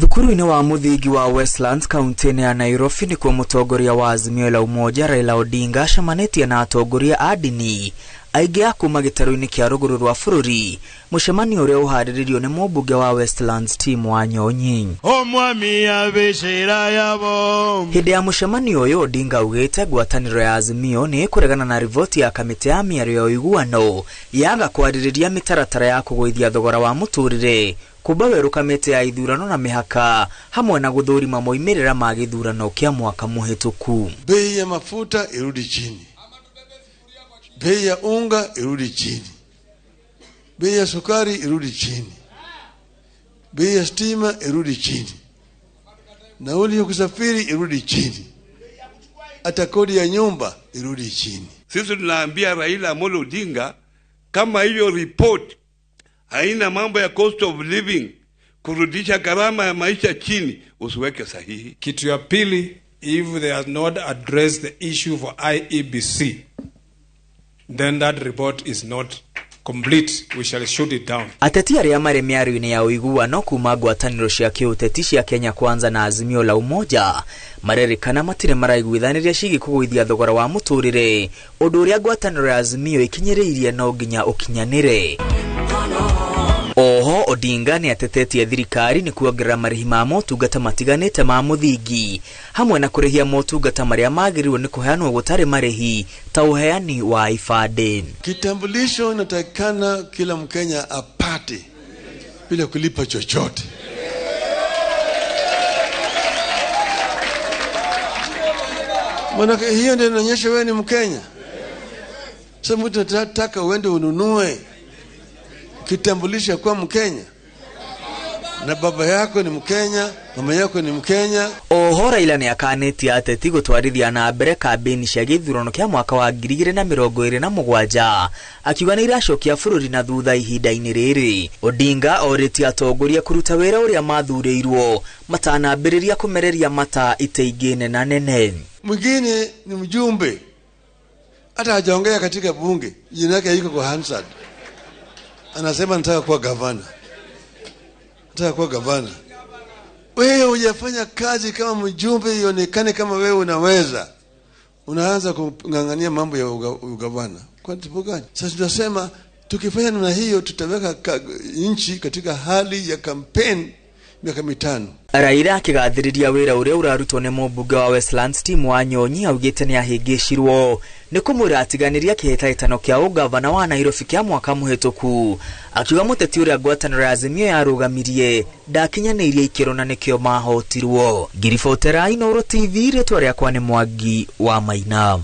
Thukuru-inĩ wa mũthingi wa Westlands kaunti-inĩ ya Nairobi nĩkuo mũtongoria wa Azimio la Umoja Raila Odinga acemanĩtie na atongoria a ndini aingĩ a kuma gĩtarũ-inĩ kĩa rũgũrũ rwa bũrũri, mũcemanio ũrĩa ũharĩrĩirio nĩ mũmbunge wa Westlands Tim Wanyonyi. Omwami abeshera yabo. Hĩndĩ ya mũcemanio ũyũ, Odinga augĩte ngwatanĩro ya Azimio nĩ ĩkũregana na riboti ya kamĩtĩ ya mĩario ya ũiguano yaga kwarĩrĩria mĩtaratara ya kũgũithia thogora wa mũtũrĩre, kumba werũ kamĩtĩ ya ithurano na mĩhaka, hamwe na gũthũrima moimĩrĩra ma gĩthurano kĩa mwaka mũhĩtũku. Bei ya mafuta irudi chini, bei ya unga irudi chini, bei ya sukari irudi chini, bei ya stima irudi chini, nauli ya kusafiri irudi chini, hata kodi ya nyumba irudi chini. Sisi tunaambia Raila Amolo Odinga kama hiyo report haina mambo ya cost of living, kurudisha gharama ya maisha chini, usiweke sahihi. Kitu ya pili, if they have not addressed the issue for IEBC, then that report is not complete. We shall shoot it down. Ateti arĩa marĩ mĩario-inĩ ya ũiguano kuma ngwatanĩro cia kĩũteti cia Kenya Kwanza na Azimio la Umoja marerĩkana matirĩ maraiguithanĩria ciĩgiĩ kũgũithia thogora wa mũtũrĩre, ũndũ ũrĩa ngwatanĩro ya Azimio ĩkinyĩrĩirie no nginya ũkinyanĩre. Oho Odinga nĩ atetetie thirikari nĩ kuongerera marĩhi ma motungata matiganĩte ma mũthingi hamwe na kũrĩhia motungata marĩa magĩrĩirwo nĩ kũheanwo gũtarĩ marĩhi ta ũheani wa ibandĩ. Kitambulisho inatakikana kila Mkenya apate bila kulipa chochote. Maanake hiyo ndio inaonyesha wewe ni Mkenya. Sasa mtu anataka uende ununue kitambulisho kwa Mkenya, na baba yako ni Mkenya, mama yako ni Mkenya. Oho Raila nĩ akanĩtie ateti gũtwarithia na mbere kambĩini cia gĩthurano kĩa mwaka wa 2027, akiuga nĩ iracokia bũrũri na thutha ihinda-inĩ rĩrĩ. Odinga orĩtie atongoria kũruta wĩra ũrĩa mathurĩirwo matanambĩrĩria kũmereria mata itĩ ingĩ nena nene. Mwingine ni mjumbe, hata hajaongea katika bunge, jina yake iko kwa Hansard, anasema nataka kuwa gavana, nataka kuwa gavana. Wewe hujafanya kazi kama mjumbe ionekane kama wewe unaweza, unaanza kung'ang'ania mambo ya ugavana kwa sababu gani? Sasa tunasema tukifanya namna hiyo tutaweka nchi katika hali ya campaign miaka 5. Raila akĩgathĩrĩria wĩra ũrĩa ũrarutwo nĩ mũmbunge wa Westlands Tim Wanyonyi augĩte nĩ ahĩngĩcirwo nĩ kũmwĩra atiganĩria kĩhĩtahĩtano kĩa ũgavana wa Nairobi kĩa mwaka mũhĩtũku, akiuga mũteti ũrĩa ngwatanĩro ya Azimio yarũgamirie ndakinyanĩirie ikĩro na nĩkĩo mahotirwo. Ngiribotera Inooro TV, rĩtwa rĩakwa nĩ Mwangi wa Maina.